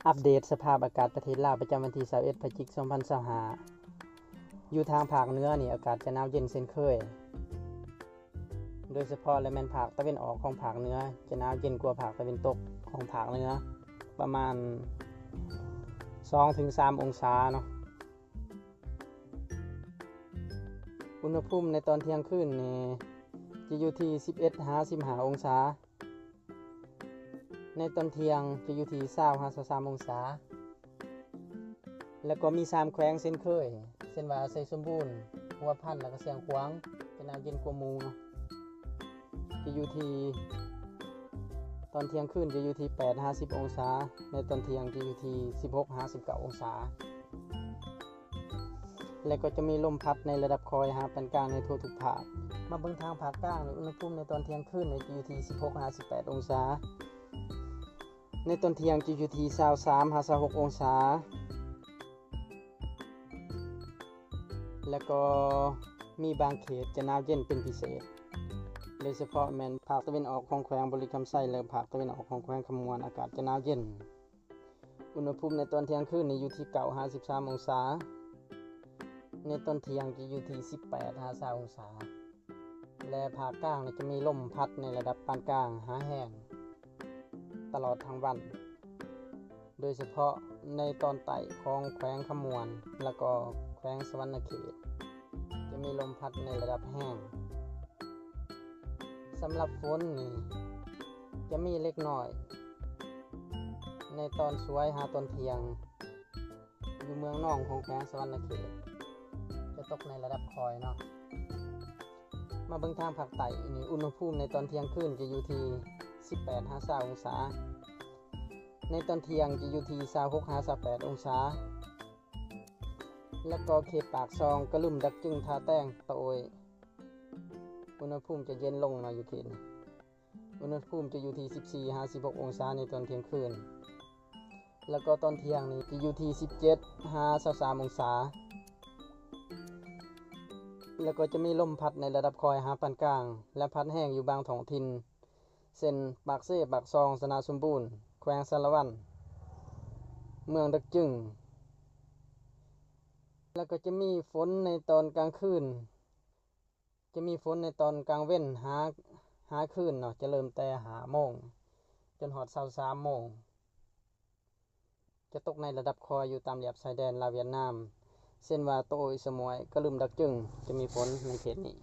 ອັບເດດສະພາບອາກາດປະເທດລາວ ປະຈຳວັນທີຊາວເອັດ ພະຈິກ ສອງພັນຊາວຫ້າ. ຢູ່ທາງພາກເໜືອນີ້ ອາກາດຈະໜາວເຢັນເຊັ່ນເຄີຍ, ໂດຍສະເພາະ ແລະ ແມ່ນພາກຕາເວັນອອກຂອງພາກເໜືອ ຈະໜາວເຢັນກວ່າພາກຕາເວັນຕົກຂອງພາກເໜືອ ປະມານ ສອງເຖິງສາມອົງສາເນາະ. ອຸນຫະພູມໃນຕອນທ່ຽງຄືນນີ້ ຈະຢູ່ທີ່ ສິບເອັດ ຫາ ສິບຫ້າອົງສາ. ໃນຕອນທ່ຽງຈະຢູ່ທີ່ ຊາວ ຫາ ຊາວສາມອົງສາ. ແລ້ວກໍມີສາມແຂວງເຊັ່ນເຄີຍ ເຊັ່ນວ່າ ໄຊສົມບູນ, ຫົວພັນ ແລ້ວກໍຊຽງຂວາງ ຈະໜາວເຢັນກວ່າໝູ່ເນາະ. ຈະຢູ່ທີ່ ຕອນທ່ຽງຄືນຈະຢູ່ທີ່ ແປດ ຫາ ສິບອົງສາ, ໃນຕອນທ່ຽງຈະຢູ່ທີ່ ສິບຫົກ ຫາ ສິບເກົ້າອົງສາ. ແລະ ກໍຈະມີລົມພັດໃນລະດັບຄ່ອຍຫາປານກາງໃນທົ່ວທຸກພາກ. ມາເບິ່ງທາງພາກກາງ, ອຸນຫະພູມໃນຕອນທ່ຽງຄືນນີ້ຈະຢູ່ທີ່ ສິບຫົກ ຫາ ສິບແປດອົງສາ, ໃນຕອນທ່ຽງຈະຢູ່ທີ່ ຊາວສາມ ຫາ ຊາວຫົກອົງສາ. ແລະ ກໍມີບາງເຂດຈະໜາວເຢັນເປັນພິເສດ, ໂດຍສະເພາະແມ່ນພາກຕາເວັນອອກຂອງແຂວງບໍລິຄຳໄຊ ແລະ ພາກຕາເວັນອອກຂອງແຂວງຄຳມ່ວນ ອາກາດຈະໜາວເຢັນ. ອຸນຫະພູມໃນຕອນທ່ຽງຄືນນີ້ຢູ່ທີ່ ເກົ້າ ຫາ ສິບສາມອົງສາ, ໃນຕອນທ່ຽງຈະຢູ່ທີ່ ສິບແປດ ຫາ ຊາວອົງສາ, ແລະ ພາກກາງຈະມີລົມພັດໃນລະດັບປານກາງຫາແຮງຕະຫຼອດທັງວັນ, ໂດຍສະເພາະໃນຕອນໃຕ້ຂອງແຂວງຄຳມ່ວນ ແລະ ກໍແຂວງສະຫວັນນະເຂດ ຈະມີລົມພັດໃນລະດັບແຮງ. ສຳລັບຝົນນີ້ຈະມີເລັກນ້ອຍ ໃນຕອນສວຍຫາຕອນທ່ຽງ ຢູ່ເມືອງນອງຂອງແຂວງສະຫວັນນະເຂດ ຈະຕົກໃນລະດັບຄ່ອຍເນາະ. ມາເບິ່ງທາງພາກໃຕ້ນີ້, ອຸນຫະພູມໃນຕອນທ່ຽງຄືນຈະຢູ່ທີ່ ສິບແປດ ຫາ ຊາວອົງສາ, ໃນຕອນທ່ຽງຈະຢູ່ທີ່ ຊາວຫົກ ຫາ ຊາວແປດອົງສາ. ແລະ ກໍເຂດປາກຊ່ອງ, ກະລຶມ, ດັກຈຶງ, ທ່າແຕງ, ຕະໂອ້ຍ ອຸນຫະພູມຈະເຢັນລົງເນາະ ຢູ່ເຂດນີ້. ອຸນຫະພູມຈະຢູ່ທີ່ ສິບສີ່ ຫາ ສິບຫົກອົງສາໃນຕອນທ່ຽງຄືນ, ແລ້ວກໍຕອນທ່ຽງນີ້ຈະຢູ່ທີ່ ສິບເຈັດ ຫາ ຊາວສາມອົງສາ. ແລ້ວກໍຈະມີລົມພັດໃນລະດັບຄ່ອຍຫາປານກາງ ແລະ ພັດແຮງຢູ່ບາງທ້ອງຖິ່ນ ເຊັ່ນ ປາກເຊ, ປາກຊ່ອງ, ຊະນະສົມບູນ, ແຂວງສາລະວັນ, ເມືອງດັກຈຶງ. ແລ້ວກໍຈະມີຝົນໃນຕອນກາງຄືນ, ຈະມີຝົນໃນຕອນກາງເວັນຫາ, ຫາຄືນເນາະ, ຈະເລີ່ມແຕ່ຫ້າໂມງ ຈົນຮອດຊາວສາມໂມງ. ຈະຕົກໃນລະດັບຄ່ອຍຢູ່ຕາມລຽບຊາຍແດນລາວຫວຽດນາມ, ເຊັ່ນວ່າ ໂຕໂອ້ຍ, ສະໝວຍ, ກະລຶມ, ດັກຈຶງ ຈະມີຝົນໃນເຂດນີ້.